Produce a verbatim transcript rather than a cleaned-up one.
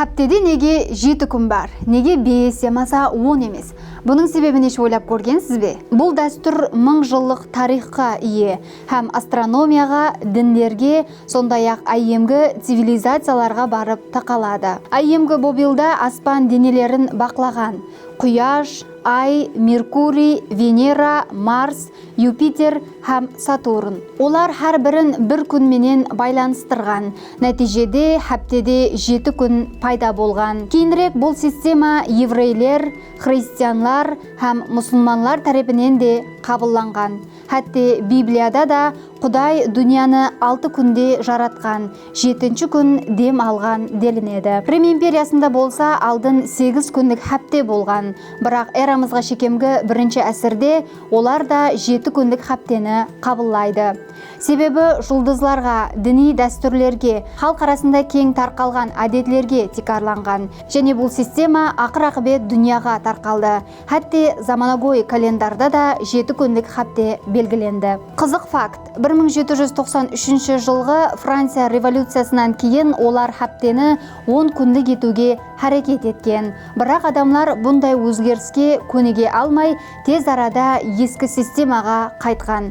Háptede nege jeti kún bar? Nege bes yamasa on emes? Bunıń sebebin hesh oylap kórgensiz be? Bul dástúr mıń jıllıq tariyxqa iye hám astronomiyaǵa, dinlerge, sonday-aq, áyyemgi civilizaciyalarǵa barıp taqaladı. Áyyemgi Bobilda aspan denelerin baqlaǵan Quyash, Ay, Merkuriy, Venera, Mars, Yupiter hám Saturn. Olar hár birin bir kún menen baylanıstırǵan. Nátiyjede háptede jeti kún payda bolǵan. Keyinirek bul sistema evreyler, xristianlar hám musılmanlar tárepinen de qabıllanǵan. Hátte Bibliyada da Quday dúnyanı altı kúnde jaratqan, jetinshi kún dem alǵan delinedi. Rim imperiyasında bolsa aldın segiz kúnlik hápte bolǵan, biraq eramızǵa shekemgi birinshi ásirde olar da jeti kúnlik hápteni qabıllaydı. Sebebi juldızlarǵa, diniy dástúrlerge, xalıq arasında keń tarqalǵan ádetlerge tiykarlanǵan. Jáne bul sistema aqır-aqıbet dúnyaǵa tarqaldı. Hátte zamanagóy kalendarda da jeti kúnlik hápte belgilendi. Qızıq fakt, bir mıń jeti júz toqsan úshinshi jılǵı Franciya revolyuciyasınan keyin olar hápteni on kúnlik etiwge háreket etken. Biraq adamlar bunday ózgeriske kónige almay, tez arada eski sistemaǵa qaytqan.